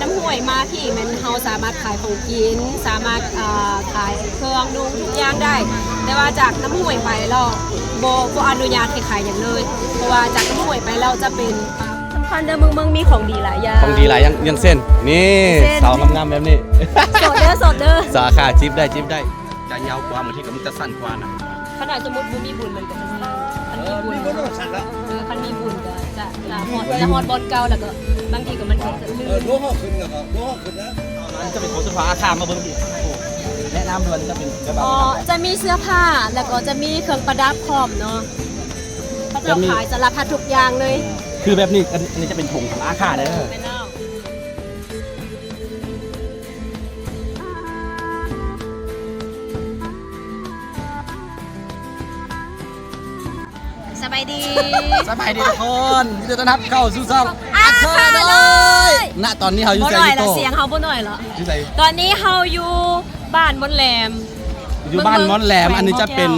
ນ້ຳຫ້ວຍມາພີ້ແມ່ນເຮົາສາມາດຂາຍຂອງກິນ ສາມາດ ເອີ່ ຂາຍເຄື່ອງນຸ່ງທຸກຢ່າງໄດ້ ແຕ່ວ່າຈາກນ້ຳຫ້ວຍໄປແລ້ວບໍ່ ບໍ່ອະນຸຍາດໃຫ້ຂາຍຫຍັງເລີຍ ເພາະວ່າຈາກນ້ຳຫ້ວຍໄປແລ້ວຈະເປັນ ສຳຄັນເດີ ເມືອງ ເມືອງມີຂອງດີຫຼາຍຢ່າງ ຂອງດີຫຼາຍຢ່າງ ຢ່າງເຊັ່ນ ນີ້ ເຊັ່ນ ສາວງາມໆແບບນີ້ ໂສດເດີ ໂສດເດີ ສາວ ຄ່າ ຈີບໄດ້ ຈີບໄດ້ ຈະຍາວກວ່າ ບາງທີກໍມັນຈະສັ້ນກວ່ານະ. ຄັນວ່າສົມມຸດບໍ່ມີບຸນມັນກໍຈະສັ້ນ ຄັນມີບຸນ ເອີ ຄັນມີບຸນກໍຈະ ຈະຮອດ ຈະຮອດບ່ອນເກົ່າ ແລ້ວກໍບາງທີກໍມັນກໍຈະລື່ນ ເອີ ໂລຫະຂຶ້ນແລ້ວກໍໂລຫະຂຶ້ນນະ. ອັນນີ້ຈະເປັນໂຄງຊົນເຜົ່າອາຂ່າ ມາເບິ່ງພີ້ ແນະນຳດ້ວຍ ຈະເປັນແບບວ່າ ອໍ ຈະມີເສື້ອຜ້າ ແລ້ວກໍຈະມີເຄື່ອງປະດັບພ້ອມເນາະ ເຂົາເຈົ້າຂາຍສາລະພັດທຸກຢ່າງເລີຍ ຄືແບບນີ້ ອັນ ອັນນີ້ຈະເປັນຖົງຂອງອາຂ່າເດີ ແມ່ນແລ້ວ. ສະບາຍດີ ສະບາຍດີທຸກຄົນ ຍິນດີຕ້ອນຮັບເຂົ້າສູ່ຊ່ອງ ອາຂ່ານ້ອຍ ອາຂ່ານ້ອຍ ນະ ຕອນນີ້ເຮົາຢູ່ໃສ? ບໍ່ໜ້ອຍລະ ຢູ່ໂຕ ສຽງເຮົາບໍ່ໜ້ອຍລະ ຢູ່ໃສ? ຕອນນີ້ເຮົາຢູ່ບ້ານມ່ອນແຫຼມ ຢູ່ບ້ານມ່ອນແຫຼມ ເມືອງ ອັນນີ້ຈະເປັນ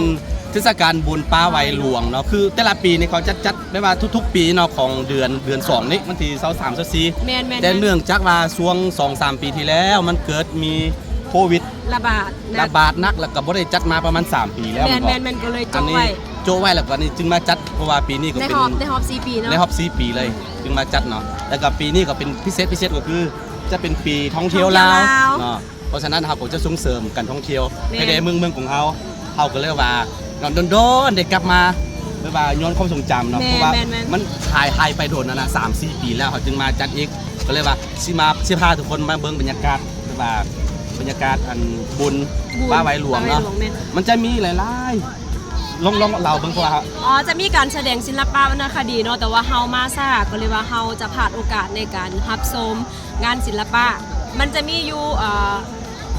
ແຂວງບໍ່ແກ້ວ ເທດສະການບຸນປ້າໄວຫຼວງເນາະ ຄືແຕ່ລະປີນີ້ເຂົາຈະຈັດ ແບບວ່າທຸກໆປີເນາະ ຂອງເດືອນ ເດືອນສອງນີ້ ວັນທີຊາວສາມ ຊາວສີ່ ແມ່ນໆໆ ແຕ່ເນື່ອງຈາກວ່າຊ່ວງສອງສາມປີທີ່ແລ້ວ ມັນເກີດມີໂຄວິດລະບາດໜັກ ລະບາດໜັກ ແລ້ວກໍບໍ່ໄດ້ຈັດມາປະມານສາມປີແລ້ວ ແມ່ນບໍ່? ແມ່ນໆ ກໍເລີຍໂຈະໄວ້ ອັນນີ້ໂຈະໄວ້ ແລ້ວກໍນີ້ຈຶ່ງມາຈັດ ເພາະວ່າປີນີ້ກໍເປັນ ໃນຮອບ ໃນຮອບສີ່ປີເນາະ ໃນຮອບສີ່ປີເລີຍ ຈຶ່ງມາຈັດເນາະ ແລ້ວກໍປີນີ້ກໍເປັນພິເສດ ພິເສດກໍຄືຈະເປັນປີທ່ອງທ່ຽວລາວ ທ່ອງທ່ຽວລາວເນາະ ເພາະສະນັ້ນເຮົາກໍຈະສົ່ງເສີມການທ່ອງທ່ຽວ ແມ່ນ ໃຫ້ແດ່ເມືອງ ເມືອງຂອງເຮົາ ເຮົາກໍເລີຍວ່າ ດົນໆ ໄດ້ກັບມາ ແບບວ່າຍ້ອນຄວາມຊົງຈຳເນາະ ແມ່ນ ເພາະວ່າ ແມ່ນໆ ມັນຫາຍ ຫາຍໄປດົນແລ້ວນະ ສາມສີ່ປີແລ້ວ ເຮົາຈຶ່ງມາຈັດອີກ ກໍເລີຍວ່າຊິມາ ຊິພາທຸກຄົນມາເບິ່ງບັນຍາກາດ ແບບວ່າບັນຍາກາດອັນບຸນ ບຸນປ້າໄວຫຼວງເນາະ ປ້າໄວຫຼວງ ແມ່ນ ມັນຈະມີຫຼາຍໆ ລອງ ລອງເລົ່າເບິ່ງ ເພາະວ່າ ອໍ ຈະມີການສະແດງສິລະປະວັນນະຄະດີເນາະ ແຕ່ວ່າເຮົາມາຊ້າ ກໍເລີຍວ່າເຮົາຈະພາດໂອກາດໃນການຮັບຊົມງານສິລະປະ ມັນຈະມີຢູ່ ເອີ່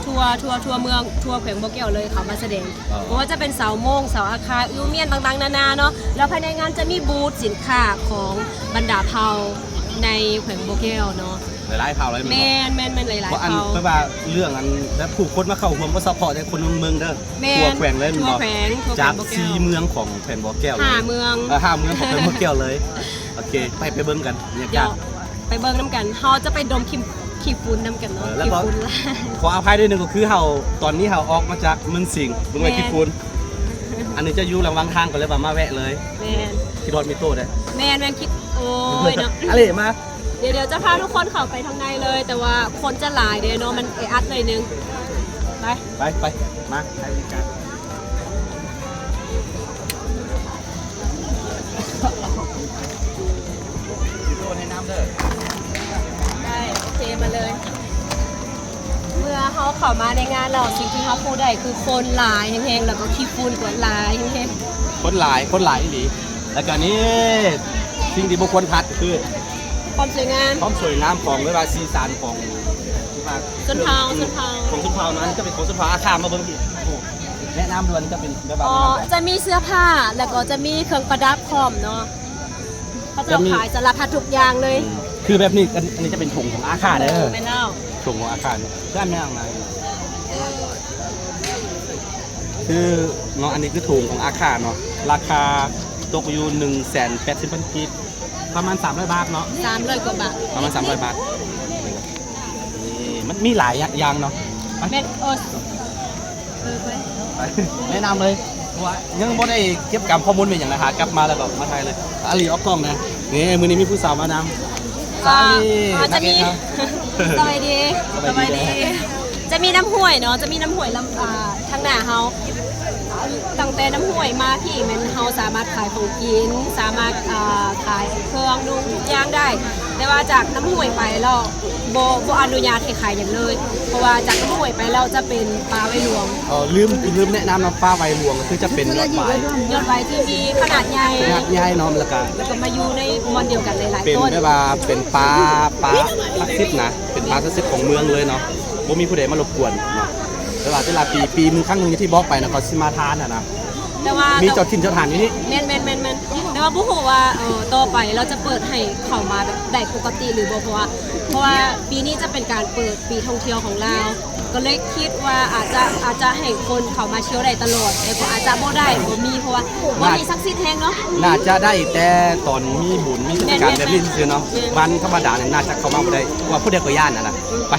ທົ່ວ ທົ່ວ ທົ່ວເມືອງ ທົ່ວແຂວງບໍ່ແກ້ວເລີຍ ເຂົາມາສະແດງ ເອີ ບໍ່ວ່າຈະເປັນເສົາໂມງ ເສົາອາຄາ ອິວມຽນ ຕ່າງໆນານາເນາະ ແລ້ວພາຍໃນງານຈະມີບູດສິນຄ້າຂອງບັນດາເຜົ່າໃນແຂວງບໍ່ແກ້ວເນາະ ຫຼາຍໆເຜົ່າເລີຍ ແມ່ນບໍ່? ແມ່ນໆໆ ຫຼາຍໆເຜົ່າ ເພາະອັນ ເພາະວ່າເລື່ອງອັນ ແບບຜູ້ຄົນມາເຂົ້າຮ່ວມບໍ່ສະເພາະແຕ່ຄົນເມືອງເດີ ແມ່ນ ທົ່ວແຂວງເລີຍ ທົ່ວແຂວງ ທົ່ວແຂວງບໍ່ແກ້ວ ຈາກສີ່ເມືອງຂອງແຂວງບໍ່ແກ້ວເລີຍ ຫ້າເມືອງ ເອີ ຫ້າເມືອງຂອງແຂວງບໍ່ແກ້ວເລີຍ ໂອເຄ ໄປ ໄປເບິ່ງກັນ ບັນຍາກາດ ໄປເບິ່ງນຳກັນ ເຮົາຈະໄປດົມຂີ້ ຂີ້ຝຸ່ນນຳກັນເນາະ ເອີ ແລ້ວກໍ ຂີ້ຝຸ່ນຫຼາຍ ຂໍອະໄພໜ້ອຍໜຶ່ງ ກໍຄືເຮົາ ຕອນນີ້ເຮົາອອກມາຈາກເມືອງສິງ ເບິ່ງໄວ້ ແມ່ນ ຂີ້ຝຸ່ນ ອັນນີ້ຈະຢູ່ລະຫວ່າງທາງ ກໍເລີຍວ່າມາແວະເລີຍ ແມ່ນ ຄິດຮອດມີໂຕເດ້ ແມ່ນໆ ຄິດ ໂອ້ຍເນາະ ອາເລ ມາ ດຽວ ດຽວຈະພາທຸກຄົນເຂົ້າໄປທາງໃນເລີຍ ແຕ່ວ່າຄົນຈະຫຼາຍເດ້ເນາະ ມັນແອອັດໜ້ອຍໜຶ່ງ ໄປ ໄປ ໄປ ມາ ໃຫ້ບໍລິການ ໄດ້ ໂອເຄ ມາເລີຍ ເມື່ອເຮົາເຂົ້າມາໃນງານແລ້ວ ສິ່ງທີ່ເຮົາຮູ້ໄດ້ຄືຄົນຫຼາຍແຮງໆ ແລ້ວກໍຂີ້ຝຸ່ນກໍຫຼາຍແຮງໆ ຄົນຫຼາຍ ຄົນຫຼາຍອີ່ຫຼີ ແລ້ວກໍນີ້ ສິ່ງທີ່ບໍ່ຄວນພາດກໍຄື ຄວາມສວຍງາມ ຄວາມສວຍງາມຂອງ ແບບວ່າສີສັນຂອງ ຊົນເຜົ່າ ຊົນເຜົ່າ ຂອງຊົນເຜົ່ານັ້ນ ຈະເປັນຂອງຊົນເຜົ່າອາຂ່າ ມາເບິ່ງພີ້ ແນະນຳດ້ວຍ ຈະເປັນແບບວ່າ ອໍ ຈະມີເສື້ອຜ້າ ແລ້ວກໍຈະມີເຄື່ອງປະດັບພ້ອມເນາະ ເຂົາເຈົ້າຂາຍສາລະພັດທຸກຢ່າງເລີຍ ຄືແບບນີ້ ອັນ ອັນນີ້ຈະເປັນຖົງຂອງອາຂ່າເດີ ແມ່ນແລ້ວ ຖົງຂອງອາຂ່າ ຄືອັນນີ້ຫຍັງນະ ຄືເນາະ ອັນນີ້ຄືຖົງຂອງອາຂ່າເນາະ ລາຄາຕົກຢູ່ໜຶ່ງແສນແປດສິບພັນກີບ ປະມານສາມຮ້ອຍບາດເນາະ ສາມຮ້ອຍກວ່າບາດ ປະມານສາມຮ້ອຍບາດ ນີ້ ມັນມີຫຼາຍຢ່າງເນາະ ແມ່ນ ເອີ ເອີ ໄປ ໄປ ແນະນຳເລີຍ ເພາະວ່າຍັງບໍ່ໄດ້ເກັບກຳຂໍ້ມູນແມ່ນຫຍັງນະ ຫາກັບມາແລ້ວກໍມາຖ່າຍເລີຍ ອາລີອອກກ້ອງນະ ນີ້ ມື້ນີ້ມີຜູ້ສາວມານຳ ສາວອາລີ ອ່າ ຈະມີ ນາງເອກເນາະ ສະບາຍດີ ສະບາຍດີ ສະບາຍດີ ຈະມີນ້ຳຫ້ວຍເນາະ ຈະມີນ້ຳຫ້ວຍລຳ ອ່າ ທາງໜ້າເຮົາ ຕັ້ງແຕ່ນ້ຳຫ້ວຍມາພີ້ແມ່ນເຮົາສາມາດຂາຍຂອງກິນ ສາມາດ ອ່າ ຂາຍເຄື່ອງນຸ່ງທຸກຢ່າງໄດ້ ແຕ່ວ່າຈາກນ້ຳຫ້ວຍໄປແລ້ວບໍ່ ບໍ່ອະນຸຍາດໃຫ້ຂາຍຫຍັງເລີຍ ເພາະວ່າຈາກນ້ຳຫ້ວຍໄປແລ້ວຈະເປັນປ່າໄວຫຼວງ ເອີ ລືມ ລືມແນະນຳເນາະ ປ່າໄວຫຼວງ ຄືຈະເປັນຍອດໄວ ຍອດໄວທີ່ມີຂະໜາດໃຫຍ່ ຂະໜາດໃຫຍ່ເນາະ ແລ້ວກະ ແລ້ວກະມາຢູ່ໃນບ່ອນດຽວກັນຫຼາຍໆ ເປັນ ຕົ້ນ ແບບວ່າເປັນປ່າ ປ່າສັກສິດນະ ເປັນປ່າສັກສິດຂອງເມືອງເລີຍເນາະ ບໍ່ມີຜູ້ໃດມາລົບກວນເນາະ ແຕ່ວ່າແຕ່ລະປີ ປີໜຶ່ງຄັ້ງໜຶ່ງ ທີ່ບອກໄປນະ ເຂົາຊິມາທານຫັ້ນນະ ແຕ່ວ່າມີເຈົ້າຖິ່ນເຈົ້າຖານຢູ່ນີ້ ແມ່ນໆໆໆ ແຕ່ວ່າບໍ່ຮູ້ວ່າ ເອີ ຕໍ່ໄປລາວຈະເປີດໃຫ້ເຂົ້າມາແບບໄດ້ປົກກະຕິຫຼືບໍ່ ເພາະວ່າ ເພາະວ່າປີນີ້ຈະເປັນການເປີດປີທ່ອງທ່ຽວຂອງລາວ ກໍເລີຍຄິດວ່າອາດຈະ ອາດຈະໃຫ້ຄົນເຂົ້າມາທ່ຽວໄດ້ຕະຫຼອດ ແຕ່ກໍອາດຈະບໍ່ໄດ້ ບໍ່ມີ ເພາະວ່າວັນນີ້ສັກສິດແຮງເນາະ. ໜ້າຈະໄດ້ແຕ່ຕອນມີບຸນ ມີເທດສະການແບບນີ້ຊື່ໆເນາະ. ແມ່ນ ວັນທຳມະດານີ້ໜ້າຈະເຂົ້າມາບໍ່ໄດ້ ເພາະວ່າຜູ້ໃດກໍຢ້ານຫັ້ນນະ. ໄປ.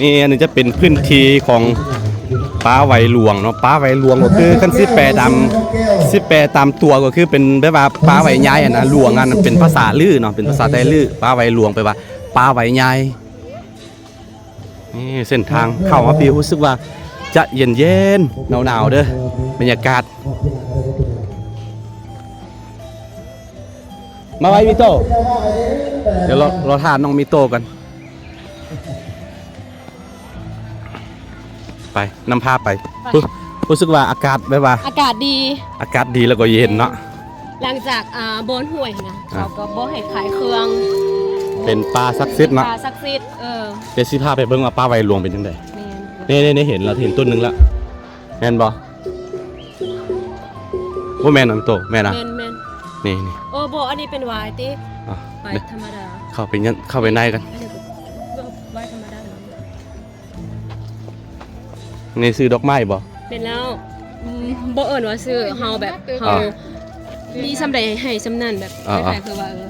ນີ້ ອັນນີ້ຈະເປັນພື້ນທີ່ຂອງປາໄຫວຫຼວງເນາະ. ປາໄຫວຫຼວງກໍຄື ຄັນຊິແປຕາມ ຊິແປຕາມຕົວກໍຄືເປັນແບບວ່າປາໄຫວໃຫຍ່ຫັ້ນນະ. ຫຼວງຫັ້ນເປັນພາສາລື້ເນາະ ເປັນພາສາໄທລື້. ປາໄຫວຫຼວງແປວ່າປາໄຫວໃຫຍ່. ນີ້ເສັ້ນທາງເຂົ້າມາພີ້ ຮູ້ສຶກວ່າຈະເຢັນໆ ໜາວໆເດີ ບັນຍາກາດ. ມາໄວມິໂຕະ ດຽວລໍ ລໍຖ້ານ້ອງມິໂຕະກ່ອນ. ໄປ ນຳພາໄປ. ໄປ ຮູ້ ຮູ້ສຶກວ່າອາກາດແບບວ່າ ອາກາດດີ ອາກາດດີແລ້ວກໍເຢັນເນາະ. ຫຼັງຈາກ ອ່າ ບ່ອນຫ້ວຍນະ ອ່າ ເຂົາກໍບໍ່ໃຫ້ຂາຍເຄື່ອງ ເປັນປ່າສັກສິດເນາະ ເປັນປ່າສັກສິດ. ເອີ ດຽວຊິພາໄປເບິ່ງວ່າປ່າໄຫວຫຼວງເປັນຈັ່ງໃດ. ແມ່ນ ນີ້ໆ ເຫັນແລ້ວ ເຫັນຕົ້ນໜຶ່ງແລ້ວ ແມ່ນບໍ່? ບໍ່ແມ່ນອັນໂຕ ແມ່ນນະ? ແມ່ນໆ ນີ້ໆ. ໂອ້ ບໍ່ ອັນນີ້ເປັນຫວາຍຕິ. ອ່າ ຫວາຍທຳມະດາ. ເຂົ້າໄປຍັງ ເຂົ້າໄປໃນກັນ. ອັນນີ້ກໍຫວາຍທຳມະດາ. ນີ້ຊື່ດອກໄມ້ບໍ່? ແມ່ນແລ້ວ. ອືມ ບໍ່ເອີ້ນວ່າຊື່ ເຮົາແບບ ເຮົາ ອ່າ ມີສ່ຳໃດໃຫ້ສ່ຳນັ້ນ ແບບ ອ່າ ຄ້າຍໆ ຄືວ່າ ເອີ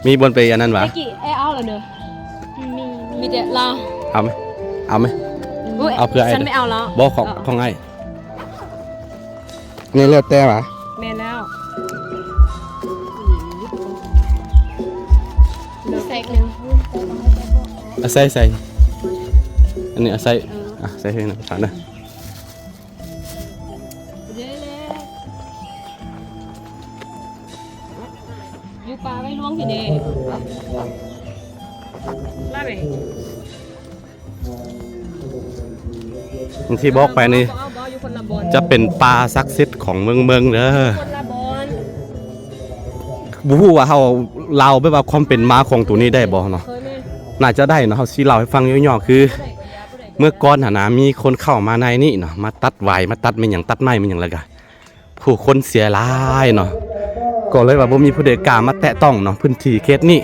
ມີບ່ອນໄປອັນນັ້ນຫວາ? ແຈັກກີ້ ອ້າຍເອົາແລ້ວເດີ. ມີ ມີແຕ່ລາວ. ເອົາໄໝ? ເອົາໄໝ? ເອົາເພື່ອອ້າຍ. ບໍ່ ຂອງ ເອີ ຂອງອ້າຍ. ນີ້ແລ້ວແຕ່ຫວາ? ແມ່ນແລ້ວ. ເອົາໃສ່ໜຶ່ງ ເອົາໃສ່ ໃສ່ ອັນນີ້ເອົາໃສ່. ເອີ ອ່ະ ໃສ່ໃຫ້ນຳ ຖານເດີ. ເດ້ແລ້ວ ຢູ່ປ່າໄຫວຫຼວງພີ້ເດ້. ລາເວ ທີ່ບອກໄປນີ້ ເອົາບໍ່ ເອົາບໍ່ ຢູ່ຄົນລະບ່ອນ ຈະເປັນປ່າສັກສິດຂອງເມືອງເມືອງເດີ. ຄົນລະບ່ອນ ບໍ່ຮູ້ວ່າເຮົາເລົ່າແບບວ່າຄວາມເປັນມາຂອງໂຕນີ້ໄດ້ບໍ່ເນາະ? ເຄີຍແມ່ນ ໜ້າຈະໄດ້ເນາະ. ເຮົາຊິເລົ່າໃຫ້ຟັງຫຍໍ້ໆ ຄື ເມື່ອກ່ອນຫັ້ນນະ ມີຄົນເຂົ້າມາໃນນີ້ເນາະ ມາຕັດຫວາຍ ມາຕັດແມ່ນຫຍັງ ຕັດໄມ້ແມ່ນຫຍັງ ແລ້ວກະ ຜູ້ຄົນເສຍຫຼາຍເນາະ ກໍເລີຍວ່າບໍ່ມີຜູ້ໃດກ້າມາແຕະຕ້ອງເນາະ ພື້ນທີ່ເຂດນີ້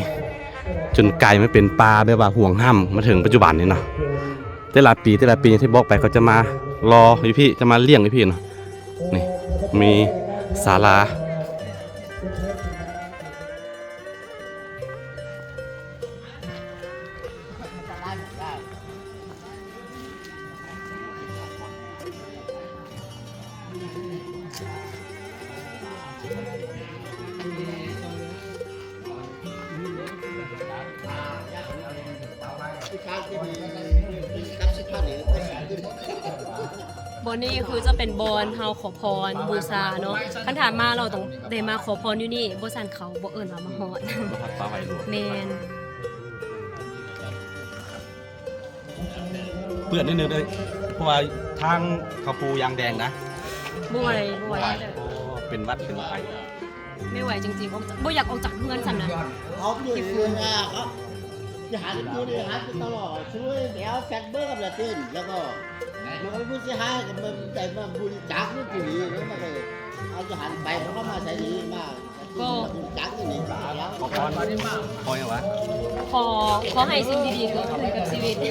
ຈົນກາຍມາເປັນປ່າແບບວ່າຫວງຫ້າມ ມາເຖິງປັດຈຸບັນນີ້ເນາະ. ແຕ່ລະປີ ແຕ່ລະປີ ຢ່າງທີ່ບອກໄປ ເຂົາຈະມາລໍຢູ່ພີ້ ຈະມາລ້ຽງຢູ່ພີ້ເນາະ. ນີ້ ມີສາລາ. ບ່ອນນີ້ຄືຈະເປັນບ່ອນເຮົາຂໍພອນບູຊາເນາະ. ຄັນຖາມມາ ເຮົາຕ້ອງໄດ້ມາຂໍພອນຢູ່ນີ້ ບໍ່ຊັ້ນເຂົາບໍ່ເອີ້ນວ່າມາຮອດ. ບໍ່ຮອດປ່າໄຫວຫຼວງ. ແມ່ນ. ເປື້ອນນິດໜຶ່ງເດີ ເພາະວ່າທາງເຂົາປູຢາງແດງນະ. ບໍ່ໄຫວ ບໍ່ໄຫວ. ໂອ້ ເປັນຫວັດເປັນໄຂ້ ບໍ່ໄຫວຈິງໆ ອອກຈາກ ບໍ່ຢາກອອກຈາກເຮືອນຊ້ຳນະ. ເຮົາຢູ່ເຮືອນນະ ເຮົາຊິຫາຢູ່ນີ້ ຫາຢູ່ຕະຫຼອດ ຊ່ວຍແລ້ວແຟດເບີກັບລາຕິນ ແລ້ວກໍມັນກໍມີຜູ້ເສຍຫາຍ ກໍມັນໄດ້ມາບໍລິຈາກຢູ່ທີ່ນີ້ ແລ້ວມັນກໍເອົາຈະຫັນໄປ ເຂົາມາໃສ່ນີ້ມາ ກໍຂໍພອນ ຂໍຫຍັງວະ? ຂໍ ຂໍໃຫ້ສິ່ງດີໆເກີດຂຶ້ນກັບຊີວິດ. ເ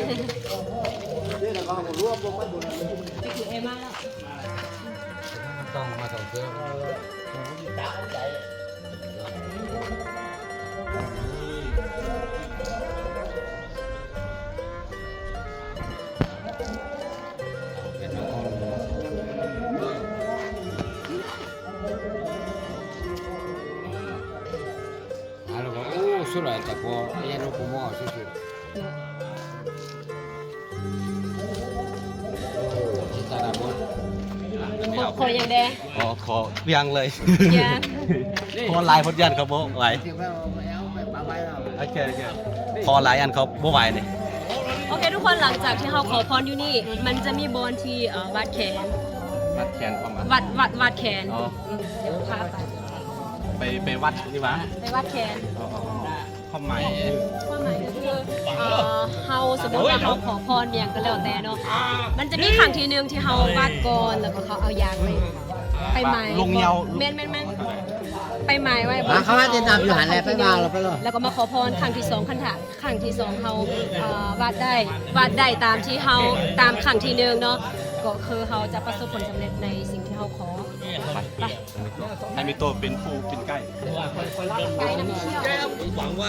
ອມາແລ້ວ ຕ້ອງມາທ່ອງທ່ຽວ. ຂໍຫຍັງແດ່? ຂໍ ຂໍຢ່າງເລີຍ ຢ່າງ ຂໍຫຼາຍ ເພິ່ນຢ້ານເຂົາບໍ່ໄຫວ. ໂອເຄ ໂອເຄ ຂໍຫຼາຍອັນເຂົາບໍ່ໄຫວນີ້. ໂອເຄ ທຸກຄົນ ຫຼັງຈາກທີ່ເຮົາຂໍພອນຢູ່ນີ້ ມັນຈະມີບ່ອນທີ່ ເອີ ວັດແຂນ ວັດແຂນ ຄວາມໝາຍ ວັດ ວັດ ວັດແຂນ. ອໍ ອືມ ດຽວພາໄປ ໄປ ໄປວັດນີ້ຫວາ? ໄປວັດແຂນ. ອໍ ຄວາມໝາຍຄື ຄວາມໝາຍກໍຄື ເອີ ເຮົາ ສົມມຸດວ່າເຮົາຂໍພອນຫຍັງກໍແລ້ວແຕ່ເນາະ ມັນຈະມີຄັ້ງທີໜຶ່ງທີ່ເຮົາວັດກ່ອນ ແລ້ວກໍເຂົາເອົາຢາງໄປ ໄປໝາຍ ລົງເຫຍົ້າ ແມ່ນໆໆ ໄປໝາຍໄວ້ ອ່າ ເຂົາວ່າຕິດຕາມຢູ່ຫັ້ນແຫຼະ ໄປວ່າລະ ໄປລະ ແລ້ວກໍມາຂໍພອນຄັ້ງທີສອງ ຄັນຖ້າຄັ້ງທີສອງເຮົາ ເອີ ວັດໄດ້ ວັດໄດ້ຕາມທີ່ເຮົາ ຕາມຄັ້ງທີໜຶ່ງເນາະ ກໍຄືເຮົາຈະປະສົບຜົນສຳເລັດໃນສິ່ງທີ່ເຮົາຂໍ. ໄປ ໄປ ໃຫ້ມີໂຕເປັນຜູ້ເປັນໄກ ໄກນຳທ່ຽວ.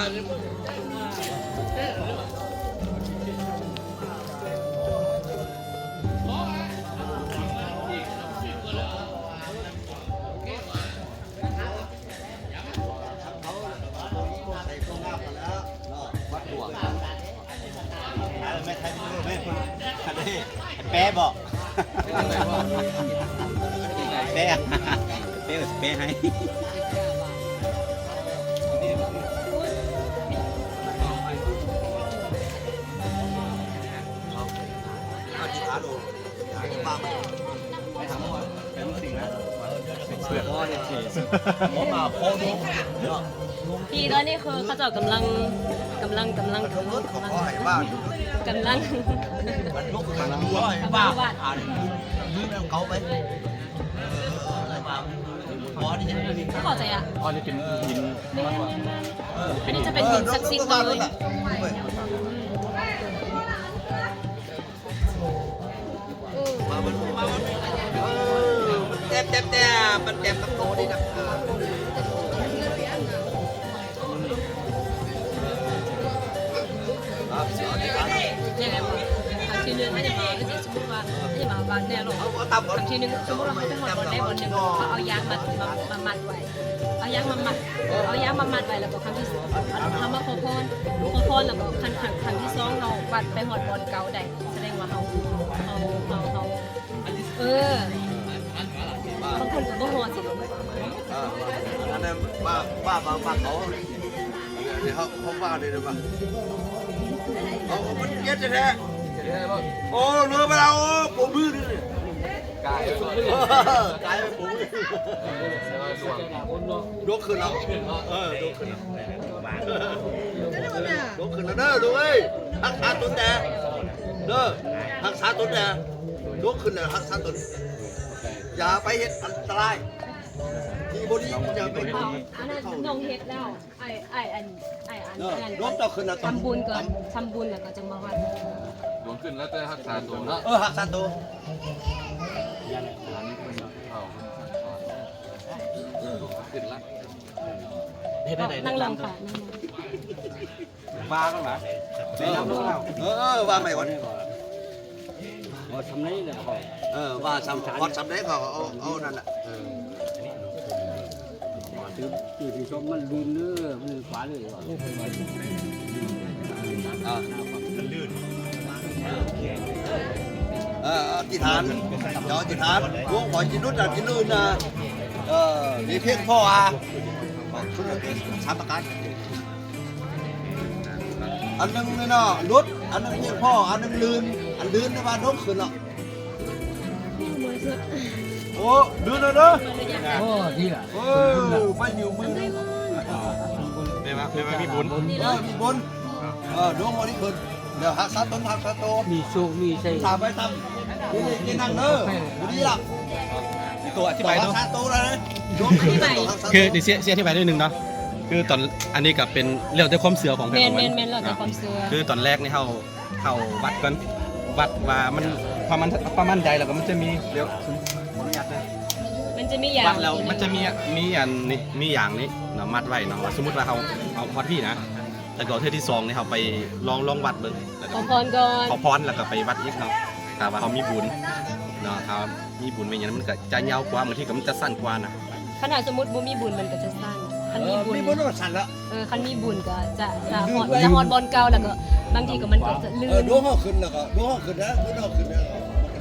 ແປບໍ? ແປ ແປ ແປໃຫ້. ນີ້ຕອນນີ້ຄືເຂົາເຈົ້າກຳລັງ ກຳລັງ ກຳລັງ ກຳລັງ ກຳລັງ ກຳລັງ ກຳລັງວາດ ເຂົ້າໃຈອະ ອັນນີ້ເປັນຫີນ ແມ່ນໆໆ ອັນນີ້ຈະເປັນຫີນສັກສິດເລີຍ. ມາເບິ່ງ ມາເບິ່ງ ເອີ ມັນແຕບ ແຕບ ແຕບ ມັນແຕບກັບໂຕນີ້ນະ ເອີ ຄັ້ງທີໜຶ່ງ ອັນນີ້ມາ ສົມມຸດວ່າ ອັນນີ້ມາບາດແນ່ເນາະ ຄັ້ງທີໜຶ່ງ ສົມມຸດວ່າເຮົາໄປຮອດບ່ອນໃດບ່ອນໜຶ່ງ ເຂົາເອົາຢາງມາ ມາ ມາມັດໄວ້ ເອົາຢາງມາມັດ ເອົາຢາງມາມັດໄວ້ ແລ້ວກໍຄັ້ງທີສອງ ເຮົາມາຂໍພອນ ຂໍພອນ ແລ້ວກໍຄັ້ງ ຄັ້ງ ຄັ້ງທີສອງ ເຮົາວັດໄປຮອດບ່ອນເກົ່າໄດ້ ສະແດງວ່າເຮົາ ເຮົາ ເຮົາ ເຮົາ ເອີ ບາງຄົນກໍບໍ່ຮອດຊິ ເອີ ອັນນັ້ນວ່າ ວ່າ ວ່າ ວ່າເຂົາ ເຮົາ ເຮົາວ່າໄດ້ ເອົາ ມັນເຈັດແທ້ໆ ໂອ້ ເລີຍມາແລ້ວ ໂອ້ ປົບມືນີ້ ກາຍ ກາຍປົບມື ຍົກຂຶ້ນແລ້ວ ເອີ ຍົກຂຶ້ນແລ້ວ ຍົກຂຶ້ນແລ້ວເດີລູກເອີຍ ຮັກສາຕົນແດ່ເດີ ຮັກສາຕົນແດ່ ຍົກຂຶ້ນແລ້ວຮັກສາຕົນ ຢ່າໄປເຮັດອັນຕະລາຍທີ່ບໍ່ດີ ຢ່າໄປເຮັດ ອັນນັ້ນນ້ອງເຮັດແລ້ວ ອ້າຍ ອ້າຍ ອັນ ອ້າຍ ອັນ ເອີ ອັນນັ້ນ ຍົກເຈົ້າຂຶ້ນແລ້ວ ທຳບຸນກ່ອນ ທຳບຸນແລ້ວກໍຈັ່ງມາວັດ ລວມຂຶ້ນແລ້ວແຕ່ຮັກສາໂຕເນາະ ເອີ ຮັກສາໂຕ ອັນນີ້ເພິ່ນເອົາຂຶ້ນລະ ເຮັດໃດ ນັ່ງຫຼັງ ນັ່ງຫຼັງ ວ່າກ່ອນຫວາ ເອີ ເອີ ວ່າໃໝ່ກ່ອນ ວ່າຊຳໃດແລ້ວ ເອີ ວ່າຊຳ ຮອດຊຳໃດກໍເອົາ ເອົານັ້ນລະ ເອີ ທີ່ ທີ່ຊົມມັນລື່ນເດີ ມັນຂວາເລີຍວ່າ ເອີ ເອີ ອະທິຖານ ເຈົ້າອະທິຖານ ໂອ້ ຂໍຈິດຫຼຸດ ອະຈິດລື່ນນະ ເອີ ມີພຽງພໍອະ ສາມປະການ ອັນໜຶ່ງນີ້ເນາະ ຫຼຸດ ອັນໜຶ່ງພຽງພໍ ອັນໜຶ່ງລື່ນ ອັນລື່ນນີ້ວ່າດົກຂຶ້ນເນາະ ໂອ້ ດືນແລ້ວເດີ ໂອ້ ດີລະ ເອີ ໄປຢູ່ມື ແມ່ນວ່າ ແມ່ນວ່າມີບຸນ ເອີ ມີບຸນ ເອີ ດົກບໍ່ໄດ້ຂຶ້ນ ດຽວຮັກສາຕົນ ຮັກສາໂຕ ມີໂຊກມີໄຊ ຖາມໄປທຳ ຢູ່ນີ້ກິນນັ່ງເດີ ຢູ່ນີ້ລະ ມີຕົວອະທິບາຍເນາະ ຮັກສາໂຕລະ ຄື ເສຍ ເສຍອະທິບາຍໜ້ອຍໜຶ່ງເນາະ ຄືຕອນ ອັນນີ້ກໍເປັນແລ້ວແຕ່ຄວາມເຊື່ອຂອງໃຜຂອງມັນ ແມ່ນໆ ແລ້ວແຕ່ຄວາມເຊື່ອ ຄືຕອນແລກນີ້ເຮົາ ເຂົ້າວັດກ່ອນ ວັດວ່າມັນປະມານ ປະມານໃດ ແລ້ວກໍມັນຈະມີ ດຽວ ຂໍອະນຸຍາດເດີ ມັນຈະມີຢາງ ວັດແລ້ວມັນຈະມີ ມີອັນນີ້ ມີຢາງນີ້ເນາະ ມັດໄວ້ເນາະ ວ່າສົມມຸດວ່າເຮົາເອົາຮອດພີ້ນະ ແລ້ວກໍເທື່ອທີສອງນີ້ເຮົາໄປລອງ ລອງວັດເບິ່ງ ແລ້ວກໍຂໍພອນກ່ອນ ຂໍພອນ ແລ້ວກໍໄປວັດອີກເນາະ ຖ້າວ່າເຮົາມີບຸນເນາະ ຖ້າມີບຸນແມ່ນຫຍັງ ມັນກໍຈະຍາວກວ່າ ບາງທີກໍມັນຈະສັ້ນກວ່ານະ ຄັນຖ້າສົມມຸດບໍ່ມີບຸນມັນກໍຈະສັ້ນ ຄັນມີບຸນ ເອີ ມີບຸນກໍສັ້ນລະ ເອີ ຄັນມີບຸນກໍຈະ ຈະຮອດ ຈະຮອດບ່ອນເກົ່າ ແລ້ວກໍບາງທີກໍມັນກໍຈະລື່ນ ເອີ ດວງເຮົາຂຶ້ນແລ້ວກໍ ດວງເຮົາຂຶ້ນນະ ບຸນເຮົາຂຶ້ນນະ ມັນກໍ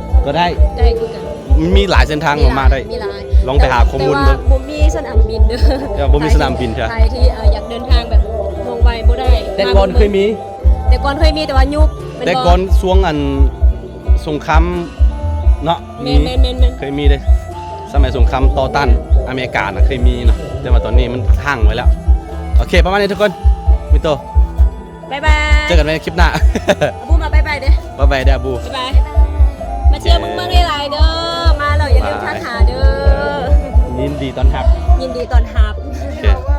ກໍໄດ້ ໄດ້ຄືກັນ ມີຫຼາຍເສັ້ນທາງ ມີຫຼາຍ ມາໄດ້ ມີຫຼາຍ ລອງໄປຫາຂໍ້ມູນເບິ່ງ ແຕ່ວ່າບໍ່ມີສະໜາມບິນເດີ ເອີ ບໍ່ມີສະໜາມບິນ ໃຜທີ່ ເອີ ຢາກເດີນທາງແບບວ່ອງໄວບໍ່ໄດ້ ແຕ່ກ່ອນເຄີຍມີ ແຕ່ກ່ອນເຄີຍມີ ແຕ່ວ່າຍຸບ ແມ່ນບໍ່ ແຕ່ກ່ອນຊ່ວງອັນສົງຄາມເນາະ ແມ່ນໆໆໆ ເຄີຍມີເດ້ ສະໄໝສົງຄາມຕໍ່ຕ້ານອາເມລິການະ ເຄີຍມີເນາະ ແຕ່ວ່າຕອນນີ້ມັນຫ້າງໄວ້ແລ້ວ. ໂອເຄ ປະມານນີ້ທຸກຄົນ ມີໂຕ ບາຍບາຍ ເຈີກັນໃໝ່ຄລິບໜ້າ ອາບູມາບາຍບາຍເດີ້ ບາຍບາຍເດີ້ອາບູ ບາຍບາຍ ມາທ່ຽວເມືອງຫຼາຍໆເດີ້ ມາແລ້ວຢ່າລືມທັກຫາເດີ້ ຍິນດີຕ້ອນຮັບ ຍິນດີຕ້ອນຮັບ ໂອເຄ.